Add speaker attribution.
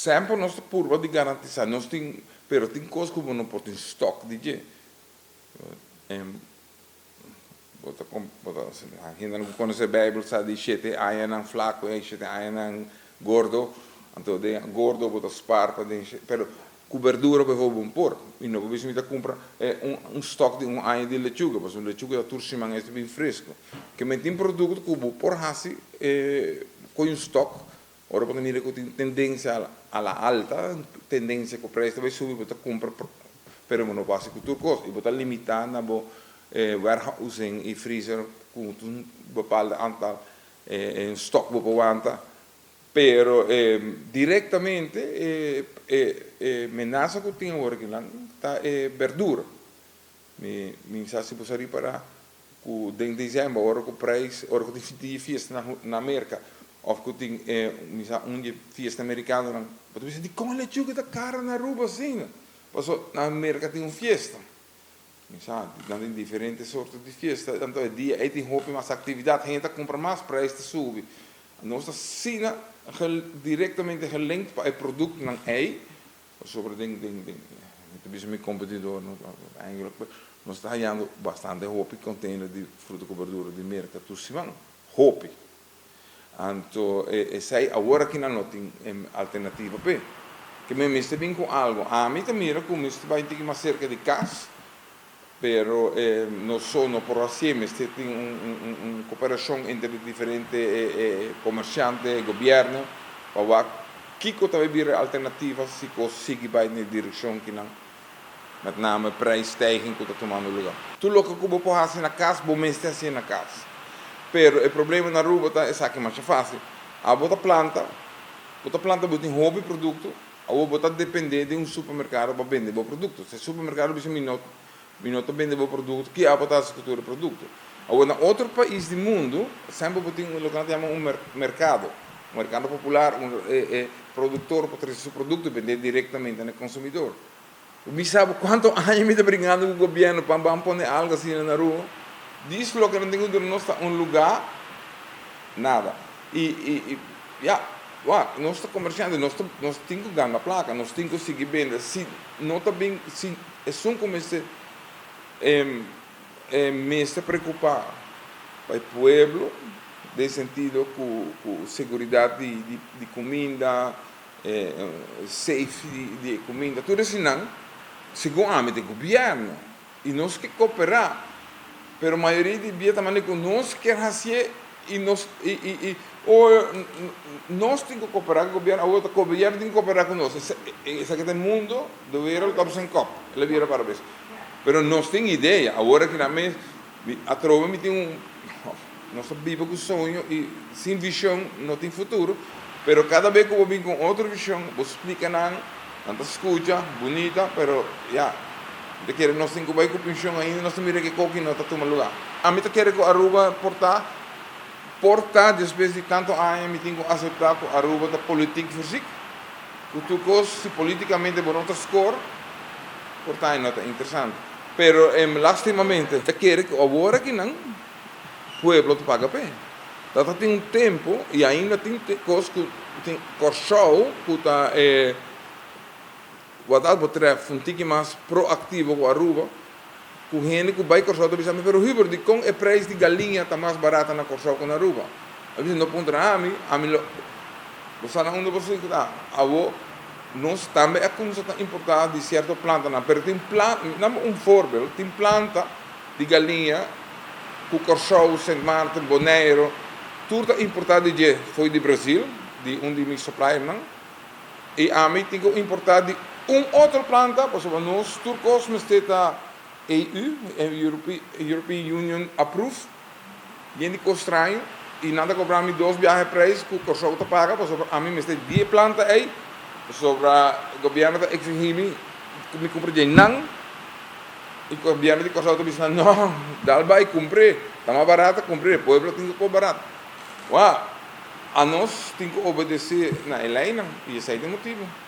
Speaker 1: Semper nos purba di garantisá, nos tin, pero tin kos ku no por tin stock di dje. Bo ta, hende no konosé Beibel sa di 7 añanan flaku i 7 añanan gordo, anto den gordo bo ta spar pa den, pero ku berdura bijvoorbeeld por, i no por ta kumpra un stock di un aña di lechuga, pasobra lechuga tur siman ta bin fresku. Ke men tin produkto ku bo por hasi ku un stock, ora bo mira ku tin tendensia a la alta, tendensia ku preis ta bai subi, bo ta kumpra, pero no por hasi ku tur kos, i bo ta limitá na bo warehousing i freezer ku un bepaalde aantal in stock bo por wanta. Pero direktamente e menasa ku tin awor aki ta e berdura. Mi sa si bo a ripará ku den desèmber, ora ku preis, ora ku tin fiesta na Amérika, òf ku tin mi sa un fiesta amerikano, nan, bo ta bisa di kon lechuga ta kara na Aruba asina? Paso na Amérika tin un fiesta. Mi sa, nan tin diferente sorto di fiesta, anto e dia ei tin hopi mas aktividat, hende ta kumpra mas, preis ta subi. Nos ta asina direktamente gelinkt pa e produktonan ei, sobre den mi ta mi kompetidó, no, eigenlijk nos ta hayando bastante hopi container di fruta ku berdura di Merka tur siman, hopi. Anto esei awor aki nan no tin alternativa p'e. Ke men mester bin ku algu. Ami ta mira ku mester bai tiki mas serka di kas, pero no so no por hasié, mester tin un koperashon entre diferente komersiante, gobièrnu, pa wak kiko ta bira alternativa si kos sigui bai den direkshon ku nan, met name prijsstijging ku ta tumando lugá. Tur loke ku bo por hasi na kas, bo mester hasié na kas. Pero e problema na Aruba ta esaki masha fásil. Abo ta planta, bo tin hopi produkto, abo bo ta dependé di un supermerkado pa bende bo produkto. Si supermerkado bisa mi no ta bende bo produkto, ki abo ta hasi ku tur e produkto? Awor, na otro pais di mundu, semper bo tin loke nan ta yama un merkado. Un merkado popular, un produktor por trese su produkto i bendé direktamente na e konsumidó. Mi sa kuantu aña mi ta bringando ku gobièrnu pa ban pone algu asina na Aruba. Dis loke nan tin ku duna nos ta un lugá, nada. I ya, wak, nos ta komersiante, nos tin ku gana plaka, nos tin ku sigui bende. Si no ta bin, si esun ku mester preokupá pa e pueblo, den sentido ku seguridat di kuminda, safe di kuminda, tur eseinan, segun ami, di gobièrnu. I nos ke kooperá, pero mayoria di bia ta manera ku nos ke hasié i nos i o nos tin ku kooperá ku gobièrnu, awor ta gobièrnu tin ku kooperá ku nos. Esaki ta e mundo, de wereld op zijn kop, el a bira para bes. Pero nos tin idea, awor aki nan mes, atrobe mi tin un, nos ta biba ku soño i sin vishon no tin futuro, pero kada bes ku bo bin ku otro vishon, bo splika nan, nan ta skucha, bunita, pero ya, mi ta kere nos tin ku bai ku penshon ainda nos ta mira ke koki no ta tuma lugá. Ami ta kere ku Aruba por ta despues di tantu aña mi tin ku aseptá ku Aruba ta politiek verziek, ku tur kos si politikamente bo no ta score, por ta no ta interesante. Pero lastimamente ta kere ku awor aki nan pueblo ta paga p'e. Ta tin un tempu i ainda tin kos ku tin Kòrsou ku ta wat dat betreft un tiki mas proaktivo ku Aruba, ku hende ku bai Kòrsou ta bisa mi: "Pero Hubert, dikon e preis di galiña ta mas barata na Kòrsou ku na Aruba?" A bisa: "No puntra ami, ami lo bo sa na unda bo ta." Awor nos tambe a kuminsá ta importá di sierto plantanan, pero tin planta, dame un voorbeeld, tin planta di galiña ku Kòrsou, Sint Maarten, Bonaire, tur ta importá di dje for di Brasil, di un di mi suppliernan, i ami tin ku importá di un otro planta, pasobra nos tur kos mester ta EU, European Union approved, yen di kos straño, i nan ta kobra mi dos biahe preis ku Kòrsou ta paga, pasobra ami mester di e planta ei, pasobra gobièrnu ta eksigí mi ku mi kumpra dje nan, i gobièrnu di Kòrsou ta bisa: "No, dal bai kumpr'é, ta mas barata kumpr'é, pueblo tin ku koop barata." Wak, anos tin ku obedesé na e leinan, i esei ta e motibu.